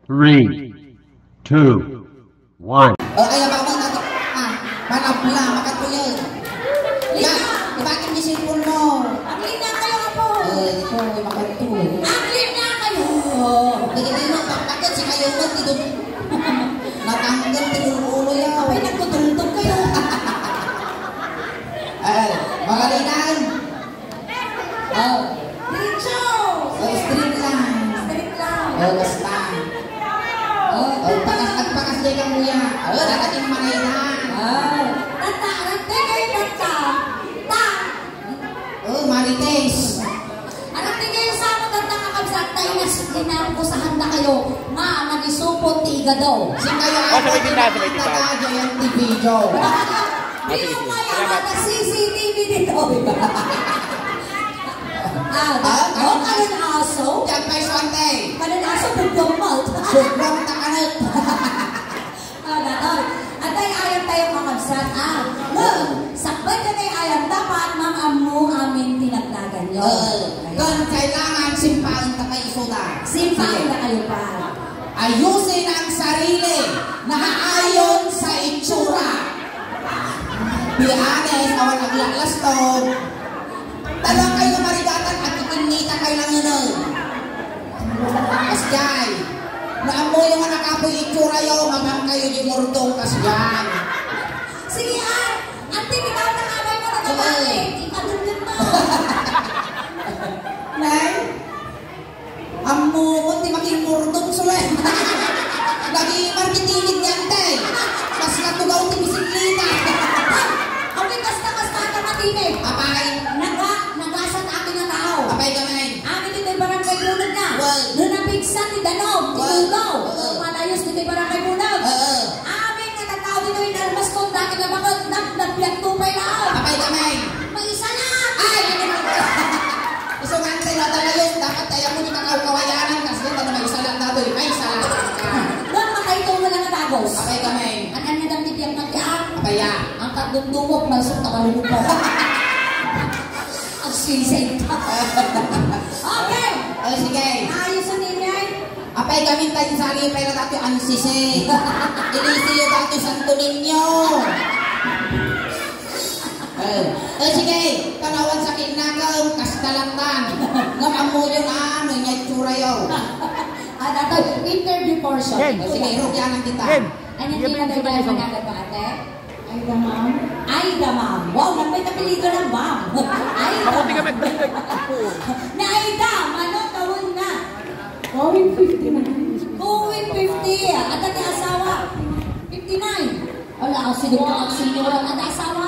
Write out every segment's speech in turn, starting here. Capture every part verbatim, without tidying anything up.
Three, two, one. O, kaya ba, ba, ba, ah, manabla, makatuloy. Ya, ibating ni cellphone mo. Aglinya kayo, apo. Eh, ito, ay makatuloy. Aglinya kayo. Hindi, hindi mo, bakit si kayo mo, dito? Natanggal, tinulong ulo yan. Ay, nagtutultog kayo. Eh, magalingan. Oh. Diretso! Oh, straight lang. Straight lang. Oh, basta. Oh, oh, pakas, agpakas di ka, kuya. Oh, dadating manay na. Oh. Tata, rante kayo, tata. Ta. Oh, Marites. Anak ti kayo sa ako, tata, kakabsat, tayo na, inapusahan na kayo. Nga, nagisupot ti igado. Sing kayo, oh, sa may tindahan, sa may tindahan. Tata, J N T video. Ah, sige, sige. Bilang kaya salamat. Ada C C T V dito. Ah, ah, oh, kanin aso? Diyan pa yung swerte. Kanin aso, bugdong mouth. Bugdong takanit. Ah, datoy. Atay ayam tayo, mga kabsat. Ah, ngem, sakbay ta tay ayam, dapat maam-ammo amin ti nagnaganyo. Oo. Ayan. Ngem kailangan simpaen ta kayo isuda. Simpaen ta kayo pa. Ayusin ang sarili na ayon sa itsura. Be honest, awan aglalasto. Talakay nga marigatan, agkikinnita kay lang yun, eh. Kasjay. Naammoyo nga nakapoy itsurayo, mamam kayo di murdong, kasjay. Sige, ah. Ante, bitaw na kabay mo, nagkabay. Oo. Ikadulog mo. Nay? Ammokon ti makimurdong, sulay. Lagi markitilit yan, te. Mas natugaw ti bisikleta. Amoy kasta, kasta ka matimid. Apay. Naga-, nagasat akin nga tao. Apay ka, Nay. Amin ditoy barangay Bunod na. Well. No napigsa ti danum, ti Well. Tugaw. Well. Malayos ditoy barangay Bunod. Oo. Amin nga tattao ditoy inalmaston dagiti nga bakit, nap-, napiagto pay laeng. Apay ka, Nay. Maisalat! Ay, ano naman? Isu nga, Nay, nadalayon, dapat kaya mo di makawkawayanan, kasi yun, ano, maisalat na to, eh. Maisalat. Ngem makaitom mo lang nga dagos. Apay ka, Nay. An-an nga dam ti biag na ti, ah. Apay, ya. Ang kagdumdumog, malsok na kalulupok. Ang sisig. Okay. Oh, sige. Ayos ang ingay. Apay kami tayo sa lipay na dati ang sisi. Inisyo dati Santo Niño. Eh, eh, sige, tanawan sa kinakam, kastalatan. Ngam amuyo na, ano, niya itsura yo. Ah, dapat interview portion. Ken. Sige, rugyanan kita. Ken. Ano yung pinagdala mo na ba, ate? Aida, ma'am. Aida, ma'am. Wow, nagpay apelyido na, ma'am. Aida. Mabuti ka, ma'am. Apo. Na Aida, mano taon na? Going fifty-nine. Going fifty. At ang asawa? Fifty-nine. Wala, ang sinuka ang sinyora. Ang asawa?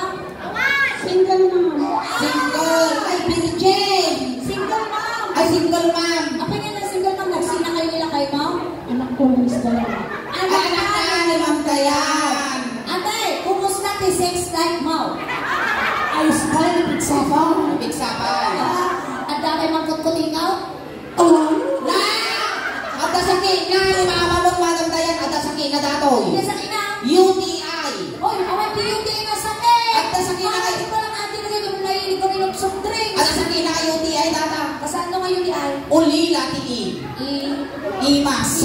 Single, ma'am. Single. Ay, virgin. Single, ma'am. Ay, single, ma'am. Apa niya na single, ma'am? Nagsina kayo nila kay ma'am? Anak ko, miss ko lang. Anak na ni Ma'am Dayan. Ate, kumusta ti sex life mo? Ayos pa, nabigsa pa. Nabigsa pa. Ah, adda kay mangkutkutingaw? Oh. Na! Adda sakit na ni Mama mo, Madam Dayan, adda sakit na datoy. Adda sakit na? U T I. Oy, awan ti U T I nga sakit. Adda sakit na kay... Bakit pala nga, di na kayo naiinom ng soft drinks? Adda sakit na kay U T I, data. Kasano nga U T I? Ulila, ti I. I- Imas.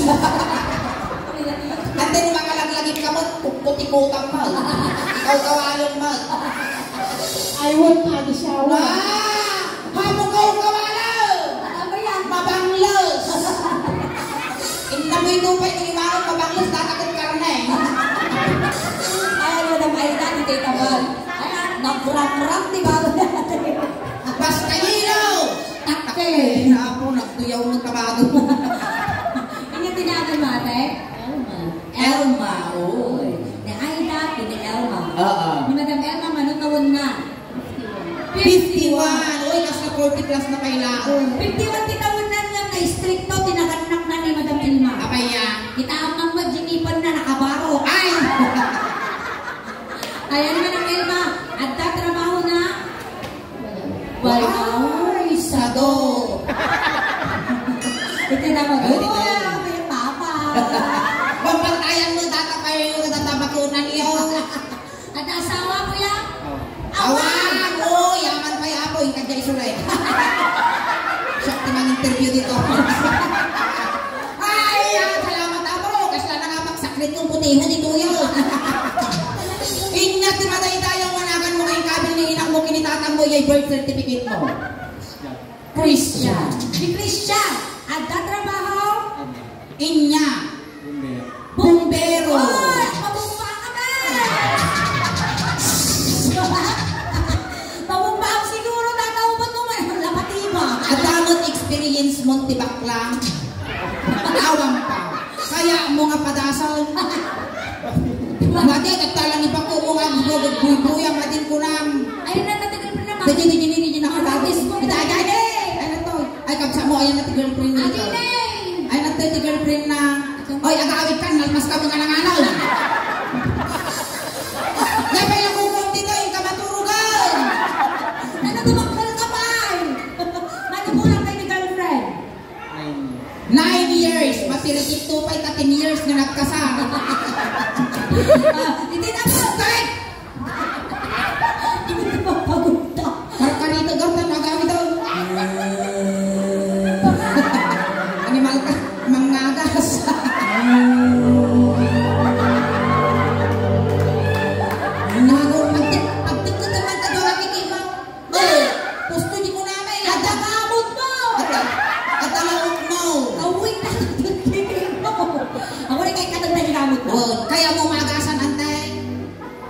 Ante, no makalaglagip ka mo, pukputikutan mo. Ikaw kawalon mo. I want to have a shower. Ah! Hamukaw kawalon! Ano ba yan? Mabanglos! Innamoy ko pa yung imangon, mabanglos, datakot karne. Ay, ano na ba yun? Dati kay Tabal. Ay, ah, nagramram, di ba? Basta ilaw! Takte. Ay, apo, nagtuyaw mo tabago. Ano tinagan mo, ate? Elma. Elma, oo. Ni Aida, ni Elma. Oo. Ni Madam Elma, mano taon na? Fifty-one. Uy, kas na forty plus na kailangan. Fifty-one ti taon na nga na-istrikto, tinagannak na ni Madam Elma. Apay ya? Kita ang mga jinipan na nakabaro. Ay! Ayan, Madam Elma, adda trabaho na? Wala. Ay, sado. Ito na mo. Ay, di tayo. Uy, may papa. Mabantayan mo, data pa yung natabakunan iyo. At asawa ko yan? Oh. Awan! Awan! Oh, yaman pa yapo, yung kadya isulay. Siya ti mang-interview dito. Ay, yan, salamat, Iho ditoy. Inya ti madaydayaw nga naganmo nga inkabil ni inangmo ken ni tatangmo, iyay birth certificate mo. Christian. Ni Christian, adda trabaho? Inya. Bumbero. Bumbero. Oy, mabumba ka ba? Mabumba ang siguro, tatauban mo man. Lapatiba. Adda met experience mo ti bakla. Awan pa. Kayatmo nga padasan. Madi, nagtalang ipakumo nga agbugbuybuya, madin kunam. Ay, na, na, na, na, na, Dagiti, dagiti, dagiti, nakatapis mo. Dagiti. Ano to? Ay, kabsa mo, ayan na ti girlfriend na ito. Agi na eh. Ay, na ti girlfriend na. Oy, agawid ka, nalpas ka mga nanganal. Napay ang bukong dito, yung kamaturugan. Ano, tumakbal ka pa eh? Ano po lang kayo ni girlfriend? Nine years. Mapirikit to pa ita ten years nga nagkasal. Ah, hindi na po. Correct! Hindi na po pagod na. Karkarita, gartan, agawid daw. Animal ka, mangagas. Nago, pagtik-, pagtikot naman ka daw, akikimaw. Oh, gusto di ko namin. Adda kamot mo. Adda, adda kamot mo. Awit na, adda kamot mo. Ako rin kahit katagda di kamot mo. Oh, kaya mo magasan, antay?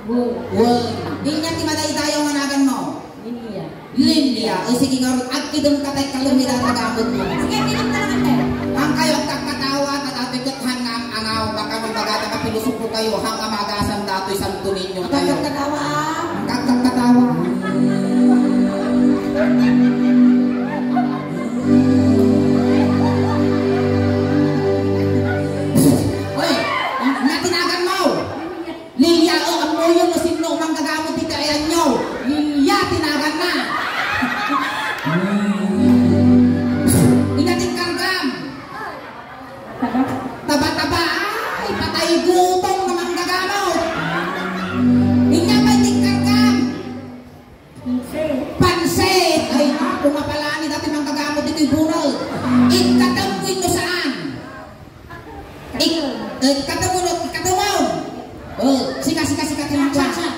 Word. Word. Di niya ti madaydayaw nga nagan mo. Lilia. Lilia. O sige nga, agkidem ka tay kalumida ta gamot mo. Sige, pinag na lang, ate. Ang kayo agkakatawa, ta datoy ket han nga ang angaw, baka magbagata ka pilosopo kayo, han nga magasan datoy Santo Niño kayo. Agkakatawa. Agkakatawa. Oy, natinagan mo. Lilia, o, ammoyo no sinno manggagamot iti ayanyo. Lilia, tinaganna. Inya ti kargam. Taba-taba, ay, patay gutom nga manggagamot. Inya pay ti kargam. Pansit. Ay, ako nga pala ni dati manggagamot ditoy bunol. Ikkatem wenno saan? Ik-, eh, ikkatem wenno, ikkatem wenno. Oh, sika, sika, sika, tinangka. Cha, cha, cha.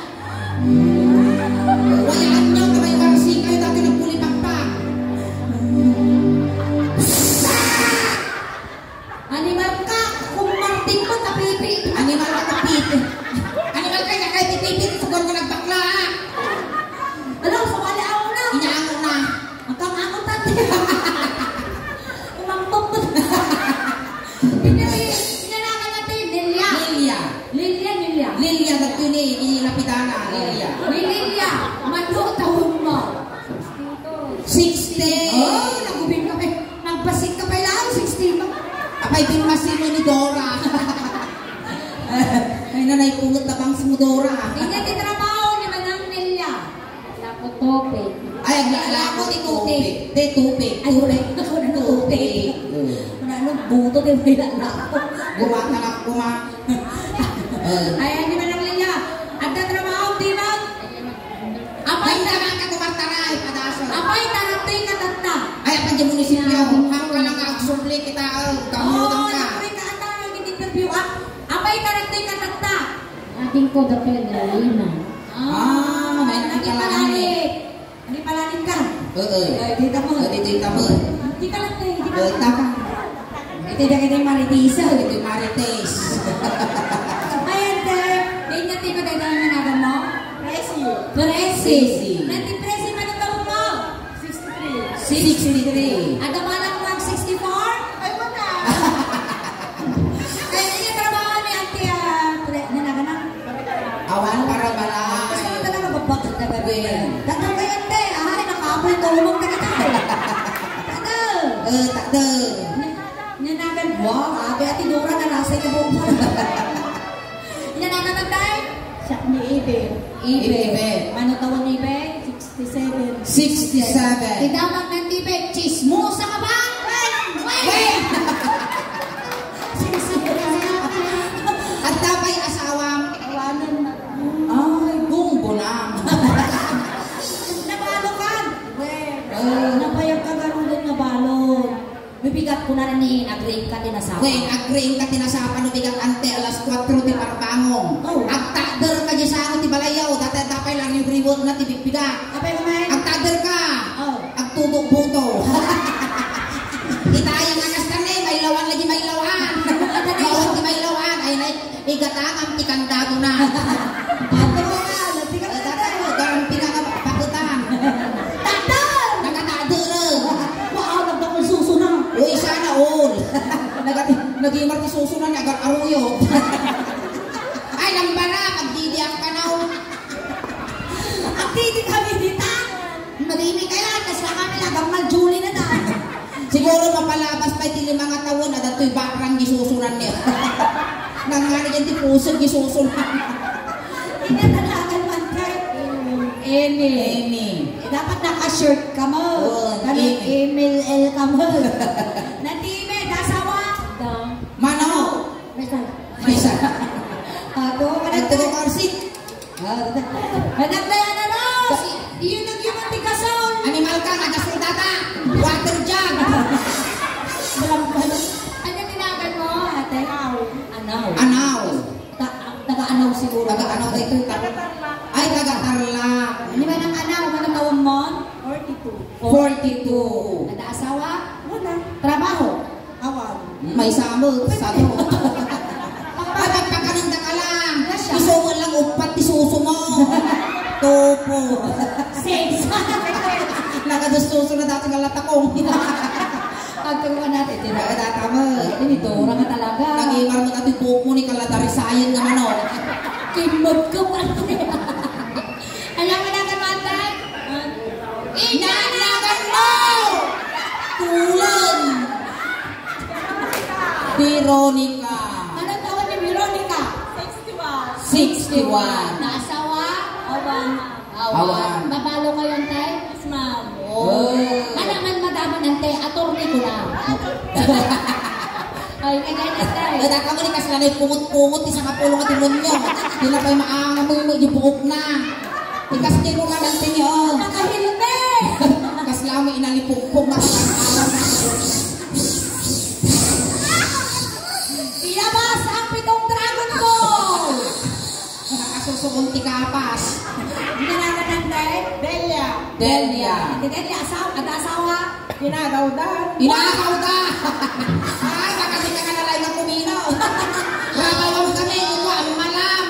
Wayaan niyo, kamay marsi kayo, dati nagpulipakpak. Animal ka, kung martin mo, tapipi. Animal ka, tapipi. Animal ka, yakay ti pipi, sugar mo nagbakla. Ano, sumali ako na. Inyaango na. Ang kang-ango, tati. Umangkot mo. Pinili, pinalakan natin, Lilia. Lilia. Lilia, Lilia. Lilia, dagiti ni, ni lapidana, Lilia. Ni Lilia, mano taon mo? Sixty. Oh, nagubing ka pa. Nagbasik ka pa lang, sixty pa. Apay, binmasi mo ni Dora. Ay, nanay, pungot na bangs mo, Dora. Hindi ti trabaho ni Manang Nelia. Lako tubig. Ay, agla-, lako ti tubig. Te, tubig. Ay, wala. Ako na tubig. Tubig. Oo. Wala, ano, buto, di ba, lako? Gumata na, guma-, Ay, hindi Manang Nelia. Adda trabaho, di ba? Apay, ay, tara ka tumartaray, padaso. Apay, tara, te, katatta. Ay, apan di munisipyo, hangka lang agsubli kita, oh, kamutan ka. Oo, nakuwi ka ata, nag-interview ka. Apay, tara, te, katatta. Ating ko, Doctor Lina. Ah, may nakipalalit. Nakipalalit ka? Oo. Eh, di ka mo. Eh, di ka mo. Di ka lang, te, di ka lang. Eh, taka. Iti dagiti Marites. Iti Marites. Ayan, te. Kanya ti madadaan nga nagan mo? Presi. Presi. Presi. Nanti Presi, mano taon mo? Sixty-three. Sixty-three. Ada balak mag sixty-four? Ay, wala. Ay, hindi trabaho ni Auntie, ah, Pre-, ano na ka na? Awan para bala. Gusto mo talaga babak na gabi? Tatang kayo, te. Ay, nakapoy ko, lumang ka na tayo. Tatang. Eh, tatang. Nanagan, wow, abi, Ate Dora, narasay ka buong. Inanagan man tayo? Siya ni Ibe. Ibe. Ibe. Mano taon ni Ibe? Sixty-seven. Sixty-seven. Ti damag nga Ibe, chismosa ka ba? Wait! Wait! Sixty-seven. Adda pay asawam? Awanan na. Ay, gunggo na. Nabalo ka? Wait. Ah. Nabayag ka garuden, nabalo. Mabigat ko na rin ni agree ka tinasapa. Wait, agree ka tinasapa no bigat ante alas kuwatro ti par-, Ti bigbiga. Apay ka, Mike? Agtader ka. Oh. Agtudo buto. Itaya nga kasta ni, mailawan lagi mailawan. Mawag ti mailawan. Ay, nay, igatangam ti kandado na. Ato na, natigas na tayo. Garampi na nga pakutan. Tader! Nakatader. Wow, nagdakol suso na. Uy, sana all. Nagati-, nagimar ti suso na, nagar-aruyo. Ay, nang bara, magdidiak ka na, oh. Agdidi kami dita. Madimi kaya, kasla kami, nagammal Julie na na. Siguro mapalabas pa iti lima nga tawen, adda toy background gisusunan niya. Nangngani diyan ti pusod gisusunan. Inatalagan man kay Amy. Amy. Eh, dapat naka-shirt ka mo. Oo, Kami Amy. Email L ka mo. Natime, dasawa. Da. Mano? May sa. May sa. Ako, Ay, managda. Tugo Karsik. Ah, managda yan, ano? Kasi Iyon ang human ti gasol. Animal ka, nagasol data. Water jug. Ano tinagan mo, ate? Anaw. Anaw. Ta-, taga-anaw siguro. Taga-anaw dito. Taga-Tarlac. Ay, taga-Tarlac. Di ba nang anaw? Ano tawag mo? Forty-two. Forty-two. Ada asawa? Wala. Trabaho? Awan. May samot, sado. Ay, pagpakananda ka lang. Wala siya. Iso mo lang, upat, ti suso mo. Topo. Six. Nakadustuso na dati nga latakong. Pagturuan natin, di ba? Ay, data mo. Ay, ito, orang nga talaga. Nag-imar mo dati buhok mo ni Kaladarisayang nga manok. Kimot ko pa. Alam mo na ka, Mantay? Inanagan mo! Tulang! Veronica. Anong taon ni Veronica? Sixty-one. Sixty-one. Naasawa? Awan. Awan. Awan. Babalo ngayon, tay? Yes, ma'am. Oh. Anak man madaman, ante, attorney ko na. Ay, kaya na, tay. Ay, daka mo ni kasla na pungot-pungot, isang kapulo nga demonyo. Di na pa'y maangamoy mo, di buok na. Ikas di mo nga, ante, oh. Nakahilme! Kasla mo inalipugpog, makakakalam. Ilabas ang pitong dragon ko! Nakasusuon ti kapas. Hindi na naman, Delia. Delia. Hindi, Delia, asaw-, ada asawa. Inagaw da. Inagaw da! Ay, baka di ka na nalay nga kumino. Rabawan kami, ito ang malam.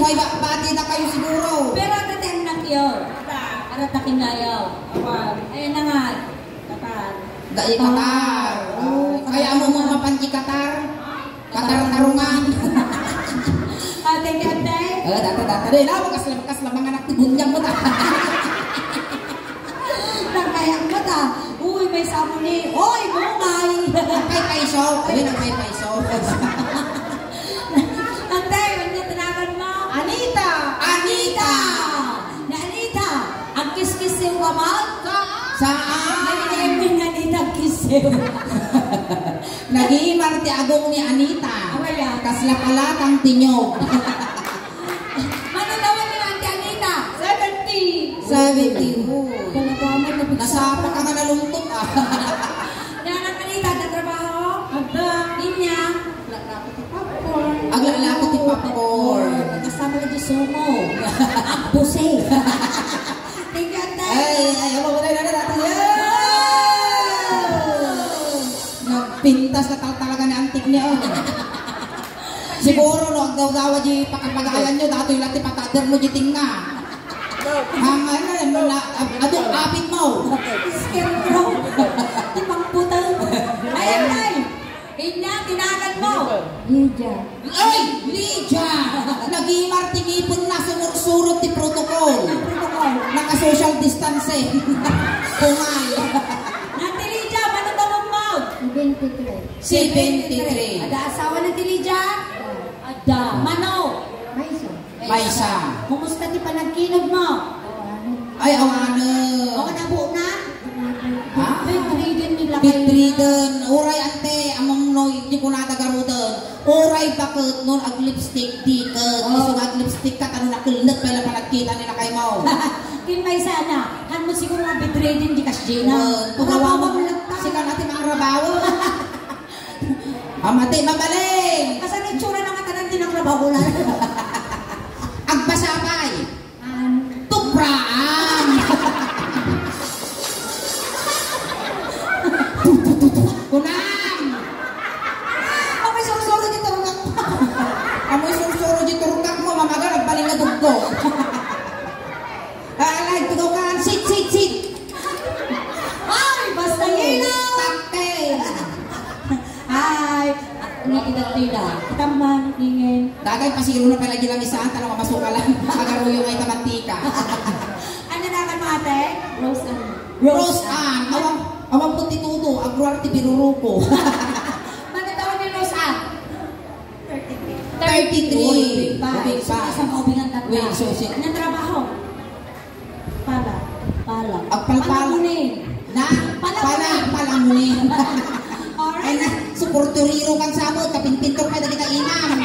May ba-, bati na kayo siguro. Pero ano ti anak yo? Ada. Aratakin na yo. Awan. Ayan na nga. Qatar. Dai Qatar. Ah, oo. Ay, kaya mo mo mapanji Qatar? Qatar tarungan. Ah, thank you, ate. Eh, data, data. Dai, lawa, kasla, kasla, mga anak ti bunyag mo ta. Nang kaya mo ta. Uy, may sabon ni. Oy, bungay. Paypayso. Uy, nang paypayso. Ante, ano tinagan mo? Anita. Anita. Na Anita, agkiskisiw ka man? Saan? Nag-iimin nga Anita, agkisiw. Nag-iimar ti agong ni Anita. Aray, ah. Kasla palatang tinyog. Mano tawen ni Auntie Anita? Seventy. Seventy. Uy. Talaga, may nabigsa Nasapa pa. Ka nga nalungkot, ah. Nanang Anita, nagtrabaho? Agda. Inya? Aglalako ti popcorn. Aglalako ti popcorn. Kasama na di sumo. Buse. Thank you, Ate. Ay, ay, ay, mamatay na na natin. Yeah! Nagpintas na tal-, talaga ni antik niya, oh. Siguro, no, agdawdawa di pakapagayan nyo, datoy lang ti patader mo di tinga. Ang, ano, ano, na, ab-, adong apit mo. Scarecrow. Di pangputang. Ayan, ay. Inya, tinagan mo. Lydia. Ay! Lydia! Nagimar ti ngipin na, sumursurot ti protocol. Ang protocol. Naka-social distancing. Kumay. Ate Lydia, mano taon mo? Seventy-three. Seventy-three. Ada asawa na ti Lydia? Ada. Mano? Maysa. Maysa. Kumusta ti panagkinod mo? Ay, awanen. O, nabuo na? Ha? Bedridden ni Lakay. Bedridden. Uray, ante, among no, di ko nata garuden. Uray, bakit nun, ag-lipstick, di ka. Oh. Gusto nga ag-lipstick ka, ano, nakulnat pa ila panagkita ni Lakay mo. Kin maysa na, han mo siguro nga bedridden, di kas Gina. Oh, Urabawa mo lang ta. Sika natin ang rabawa. Pamati, mabalin! Kasano itsura ng katanan din ang trabaho na? Agbasa pa'y! Ah, Tutukan, sit, sit, sit. Ay, basta yelo. Takte. Ay, nakita-tida. Tamman, ingen. Dagay, pasiro na pala di lang isaan, tanong ka masukalan. Agaruyo nga ita mantika. Ano na ka, ate? Rose Ann. Rose Ann. Awan, awan po ti tudo. Agruar ti biruruko. Mano taon ni Rose Ann? Thirty-three. Uy, ubing pa. Ubing pa. Isang kaubingan tatta. Uy, so, si- Anong trabaho? Pala. Pala. Agpalpal. Palamunin. Na? Palamunin. Pala, palamunin. Alright. Ay na, suporturiro kan sabot, kapinpintor pa dagita inam.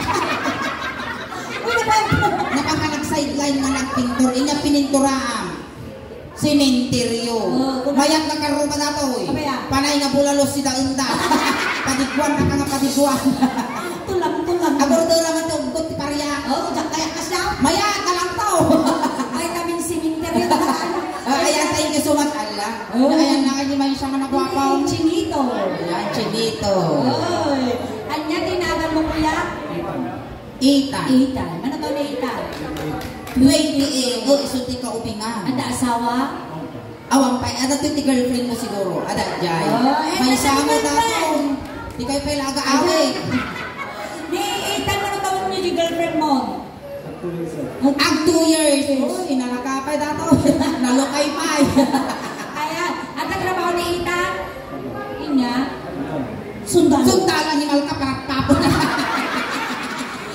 Uy, napan- Napanka nag-sideline nga nagpintor, inya pininturaan. Sementeryo. Oh, kuna- Mayat nga karruba datoy. Abay, ah. Panay nga bulalos ti daenda. Padiguan ka nga padiguan. Tulang-tulang. Agurdo naman ti uggot ti paria. Oh, diak kaya kasya. Mayat na lang to. Ay, kaming sementeryo. Ah, ayan, thank you so much, Allah. Oh. Ayan na, kay ni Maisha nga nagwapa. Chinito. Ayan, Chinito. Oy. Anya tinagan mo, kuya? Ethan. Ethan. Ano to ni Ethan? Twenty-eight. Oh, isu ti kaubingan. Adda asawa? Awan pay. Adda ti girlfriend mo siguro. Adda, jay. Oh, eh, may adda sama girlfriend. Dato. Di kayo pala aga-away. Ayan. Ni Ethan, ano tawag niyo yung girlfriend mo? Ag two years. Uy, nalaka pay dato. Nalukay pay. Ayan. Adda trabaho ni Ethan? Inya? Sundalo. Sundalo, animal ka, parang papo na.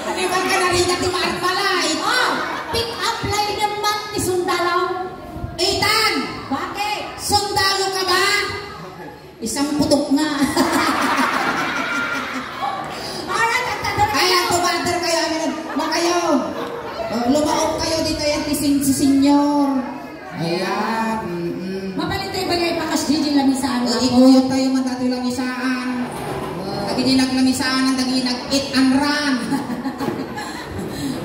Animal ka na rin, ti maarmalay. Oh, pick up line naman ni sundalo. Ethan! Bakit? Sundalo ka ba? Isang putok na. Para kanta doon. Ay, ang tumater kayo, ano nun? Makayo. Oh, lumaok kayo dito yan, si, si senior. Ayan, mm-mm. Mapalit tayo ba niya ipakas di di lamisaan Oh, ako? Ikuyot tayo man dati lamisaan. Oh, dagiti naglamisaan, dagiti nag-eat and run.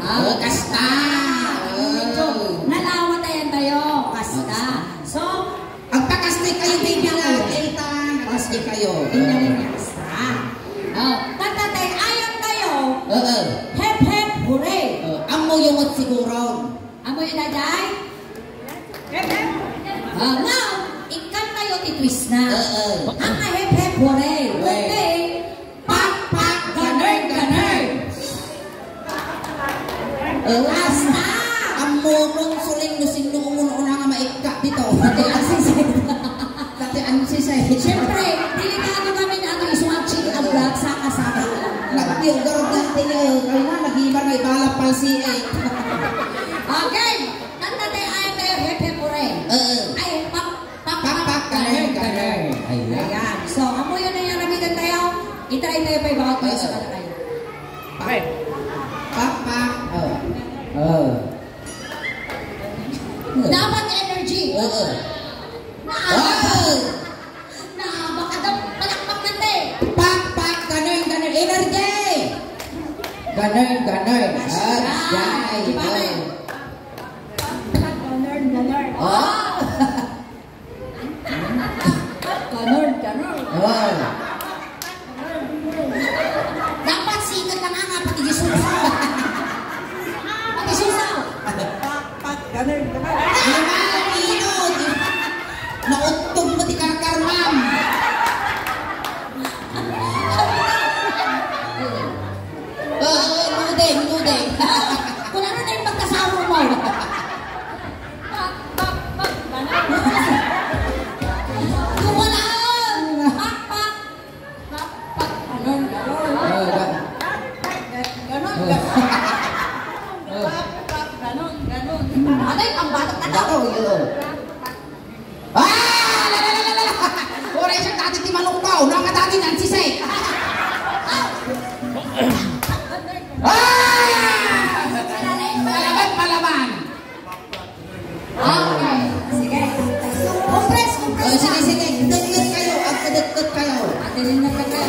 Ah, Oh, kasta. Medyo Oh. nalawa tayo tayo. Kasta. Oh, kasta. So, Agpakasti kayo, baby, Kaitan. Agpakasti kayo. Inna rin niya, kasta. Oh, tatatay, ayam tayo. Oo. Hep, hep, hooray. Oh, ammo yung at siguro. Amo yun, Aday? Hep, hep. Ah, now, ikan tayo ti twist na. Oo. Ang hep, hep, hooray. Hooray. Okay. Pak, pak, ganern, ganern. Oh, asta! Ang mumong suling no sino umun-una nga maikka dito. Dati ang sisay. Dati ang sisay. Siyempre, delikado kami na ano, isuwag chick ang vlog sa kasama. Nagtiugar dati niya. Kaya na, nag-iba na ibala pa si eh. Okay. Kanta tayo, ay, tayo, hep, hep, hooray. Oo. Ay, pak, pak, Pak, pak, pak, ganern, ganern, ganern. Ayan. Ayan. So, amo yun na yung namitan tayo. Itry tayo pa yung bawat Ay, isa ay. pala kayo. Okay. Pak, pak. Oh. Oh. Dapat energy. Oo. Na, Oh. na, baka daw palakpak natin. Pak, pak, ganern, ganern. Energy! Ganern, ganern. Ayan. Ayan. Di ba, Oh. Pak, pak, ganern, ganern. Oh. Ganun, ganun. Oh. Dapat sikat na nga, pati Jesus. Pati Jesus. Pak, pak, ganun, ganun. Di ba, Pino? Nauttog mo ti karkar, ma'am. Oo, nudeng, nudeng. Kung ano na yung pagkasaro mo. Pak, pak, pak, ganun. Kung wala, pak, pak. Pak, pak, ganun, ganun. Oo, ba? Ganun, Oo. ganun. Oo. Pak, pak, ganun, ganun. Atay, pambatok na Dato, to. yun. Ah! La, la, la, la, la, la! Oray siya dati ti manukpaw, no? Ang dati niyan, sisay. Ah! Palaban, palaban! Okay. Sige. Compress, compress Oh, sige, lang. sige. Dagdag kayo, agkadagdag kayo. Ate rin na tayo.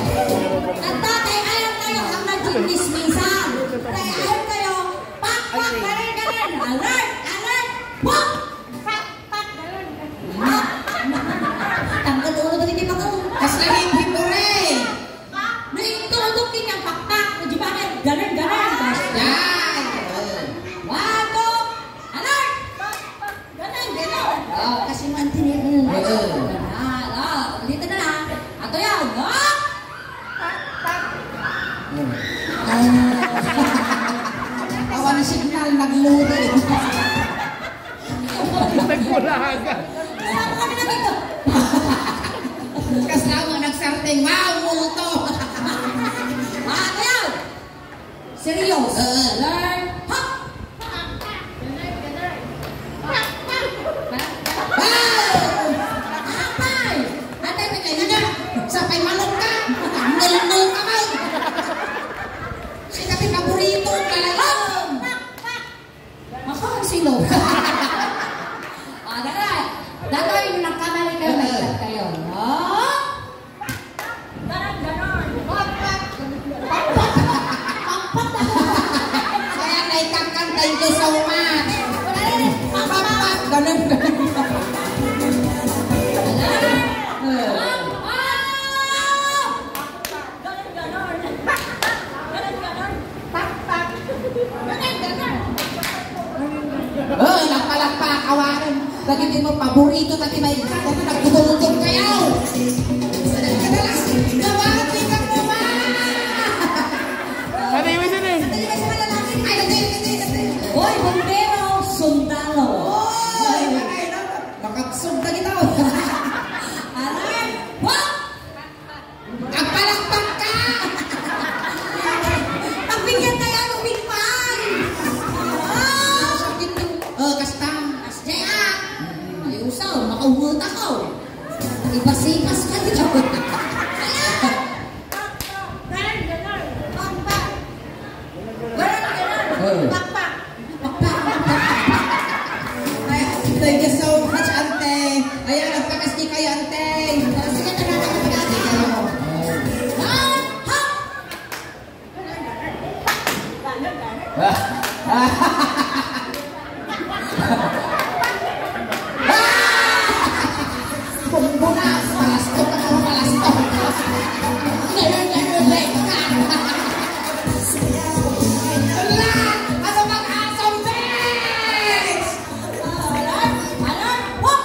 Ang tatay, ayaw kayo, ang nagchismisan. Kaya ayaw kayo, pak, pak, ganun, ganun. Alert, alert, pak! Pak, pak, ganun, ganun. Tanggal ulo dagiti baka. Kas laging hipure. No, itutok din yung pakpak. No, di ba, ganun, ganun. Yan. One, two, alert! Pak, pak, ganun, ganun. Oh, kasi man tiniril. Oo. Ah, oh, ulitin na lang. Ato yan, no? Awan signal, nagluri. Nagkulaga. Kasama nagsarteng. Wow, multo. Ah, ato yan. Serious. Oo. Learn. Hop! Wow! Apay! Atay, atay, atay, atay. Sapay manok ka. Nulnul ka man. Sika ti paborito, talaga. Makansilo. Ah, dali. Datoy, nagkamali kayo, may kayo. Oh? Ganon, ganon. Pakpak. Pakpak. Pakpak. Kaya naikakang, thank you so much. Pakpak. Ganon, ganon. Ganon, ganon. Ganon, ganon. Pakpak. Ganon, ganon. Oh, nagpalakpak, awanen. Dagiti mo paborito, dagiti may, dagiti nagtutultog kayo. Ano yung isa na eh? Ay, dali, dali, dali, dali. Hoy, bombero, sundalo. Hoy, nakapsog na kita. Aray, wah! Agpalakpak ka! Pagbigyan tayo ng big fan! Ah! Sakit yung, oh, kasta. As J R! Ay, usaw, makaungot ako. Ibasipas ka dito. Ayan! Pakpak! Pakpak! Ganun, ganun. Oo. Pakpak! Pakpak! Ay, thank you so much, ante. Ayan, nagpakasdi kayo, ante. Sige, tara, tara, tara, tara. Ha? Ha? Bumbunas! Palastok ako, palastok! Ngayon, ngayon, like ka! Ala! Ano bang asong, bitch? Alarm! Alarm! Hop!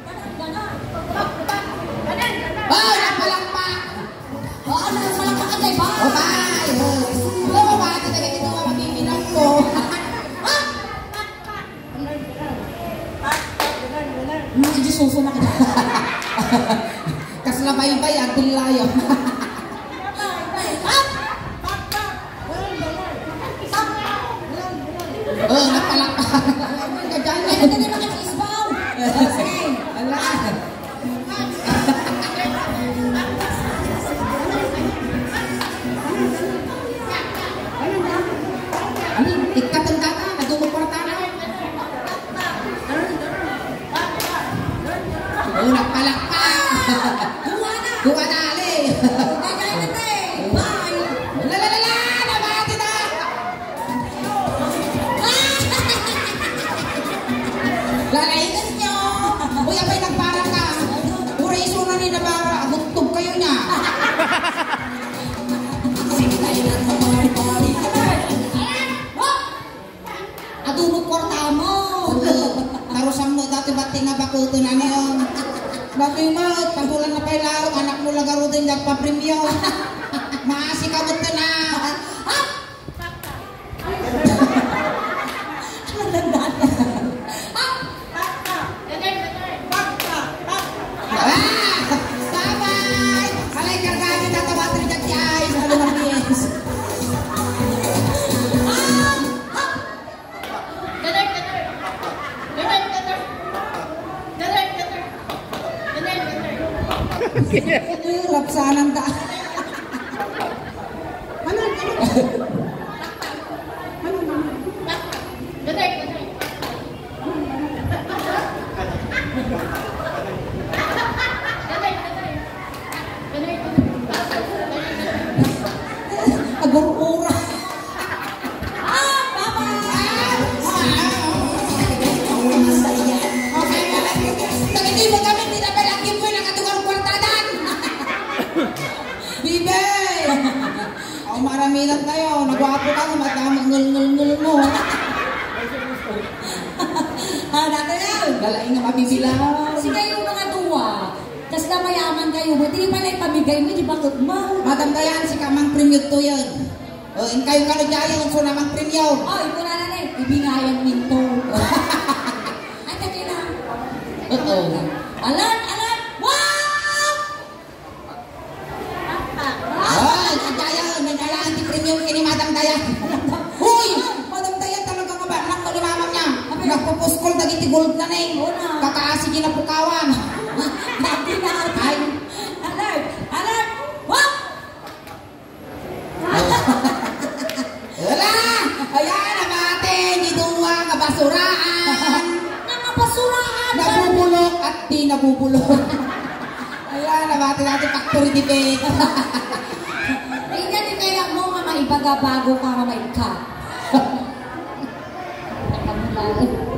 Ganon, ganon. Ganon, ganon. Hoy, nagpalakpak! Oo, nagpalakpak ka, Day, ba? O, bye! O, bye! Kita, kita, kita, mabibilang ko. Hop! Mga Diyos, susunod ka. Kasla baybay, agbil layo. Oh, nagpalakpak. Ay, dali, dali, makakaisbaw. Ala. Ano, ikatang data, nadungog kwarta na. Oh, nagpalakpak. Kuha na. Kuha na, ali. Bye. La, la, la, la, nabati na. Lalainan nyo. Uy, apay, nagpara ka. Puro iso na ni nabara. Agutog kayo niya. Aduno kwarta mo. Oo. Tarusam mo dati bati na bakuto na niyo. Dati mo, tabulan na pay laro, anak mo lagaruden, nagpapremyo. Maasi ka mo na. Ah! Bye-bye! Alay, kargami, tatawa, trinidad, guys. Ano, Marquez? Ah! Ganar, ganar. Ganar, ganar. Ganar, ganar. Ganar, ganar. Rapsanan ta. Ganar, ganar. Ganar, ganar. Agur-ura. Ah, bye-bye. Dagiti mo kami, di na pala, di mo nakatugang kwartadan. Bibi! O, maramilan tayo. Nagwapo ka, madama, ngul, ngul, ngul mo. Ah, dati yan. Lalaing nga mabibilang. Sikayo nga dua. Kasla mayaman kayo. Buti pa na ipamigay mo, di ba, Kutma? Madam Dayan, sika mang premio to yan. O, inkayo kano dyan, so namang premio. O, ito na na na eh. Ibingayan minto. Ay, taki na. Oo. Alarm! Alarm! Wow! Ay, nagdaya, nagdaya, anti premium kini Madam Dayan. Uy, Madam Dayan, talaga nga ba? Anak ko ni Mama niya. Nagpupuskol dagiti gold na ni. Kakaasi ginapukawan. Dati na. Ay. Alert! Alert! Wah! Wala! Ayan, nabati, di duwa, kabasuraan. Nga kabasuraan, Nabubulok at di nabubulok. Ayan, nabati natin, factory defect. Ingna ti kayat mo nga maibaga bago ka nga maikkat.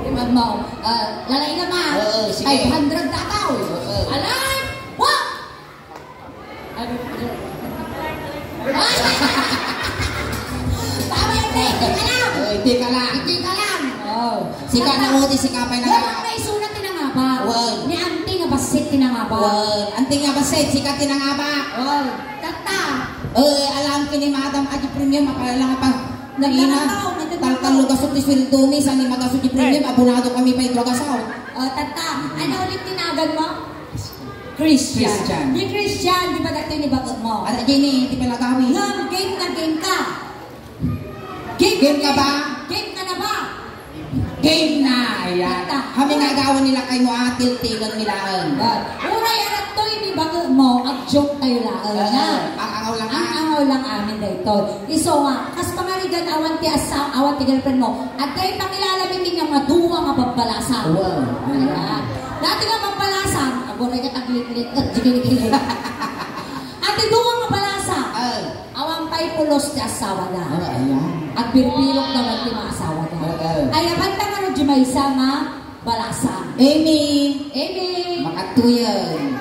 Imam mo, ah, lalay naman. Oo, sige. Five hundred na tao. Oo. Alay! Wah! Ano? Tama yun, eh. Tika lang. Oh, tika lang. Tika lang. Oh. Sika na mo, di sika pa'y Dapat nangabak. May sulat ti nangabak. Wan. Ni auntie nga bassit ti nangabak. Wan. Auntie nga bassit, sika ti nangabak. Oh, tatta. Eh, alam kini madam, aji premium, mapalala nga pa. Nagkakataon, nagkakataon. Taltal lugasot ti sweldo mi, saan ni magasot ti premium, abonado kami pa ito agasaw. Oh, tatta. Ano ulit tinagan mo? Christian. Christian. Ni Christian, di ba dati ni bakit mo? Ada Jenny, di pala gawi. Ngam, game na game ka. Game, Game ka ba? Game ka na ba? Game na, ayan. Basta. Kami nga agawan nila kay mo atil tigan nila. Uray arat toy ni bakit mo, agjoke tayo lang. Oo, ang angaw lang Ang ah. angaw lang amin daytoy. Iso nga, kas pangarigan awan ti asa, awan ti girlfriend mo. At tayo pakilala mi nga maduwa nga babbalasa. Wow. Ayan. Dati nga babbalasa, aguray ka tagliklik, at jigilgilgil. Ati duwa nga balasa. Ah. Awan pay pulos ti asawa na. Ah, ayan. Agbirbirok naman ti mga asawa na. Ah, ah. Ay, abanta nga no, di maysa nga balasa. Amy. Amy. Makatuyan.